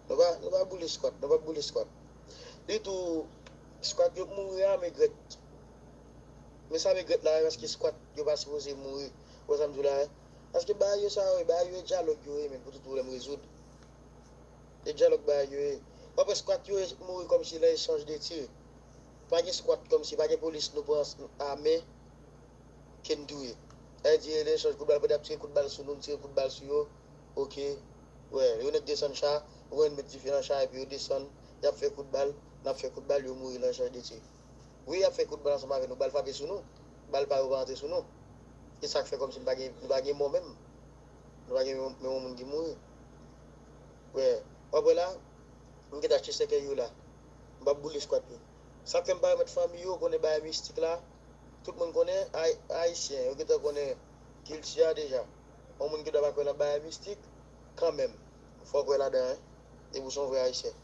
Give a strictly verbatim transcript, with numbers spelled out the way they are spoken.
Nou pa, nou pa boule squat, nou pa boule squat. Ditou, squat yo mouri a Megrèt. Men sa Megrèt la, paske squat yo pa sipoze mouri. Wè sa m di w la, paske bagay yo sa yo, bagay yo e dyalòg yo ye, men pou tout pwoblèm rezoud. E dyalòg bagay yo ye. W ap wè squat yo mouri kòmsi nan echanj de tir. Pa gen squat kòmsi, pa gen polis nou pran a men ke n touye. Sa vle di, e echanj kout bal, pandan y ap tire kout bal sou nou, n tire kout bal sou yo. Oke. Wè, yo nèk desann cha, ou konn met dife nan cha, epi yo desann, y ap fè kout bal, n ap fè kout bal, yo mouri nan echanj de tir. Wi, y ap fè kout bal ansanm avè nou, bal frape sou nou, bal pa yo pa antre sou nou. E sa k fè kòmsi nou pa gen, nou pa gen mò menm. Nou pa gen menm, menm yon moun ki mouri. Wè, w ap wè la, m gentan achte sèkèy yo la. M p ap boule squat yo. Sa k fè m pa remèt fanmi yo, konnen bagay mistik la, tout moun konnen, ay, ayisyen, yo gentan konnen kilti a deja. Yon moun ki dwa pa kwè nan bagay mistik, kanmenm, fò w kwè ladan, en. E pou se yon vrè ayisyen.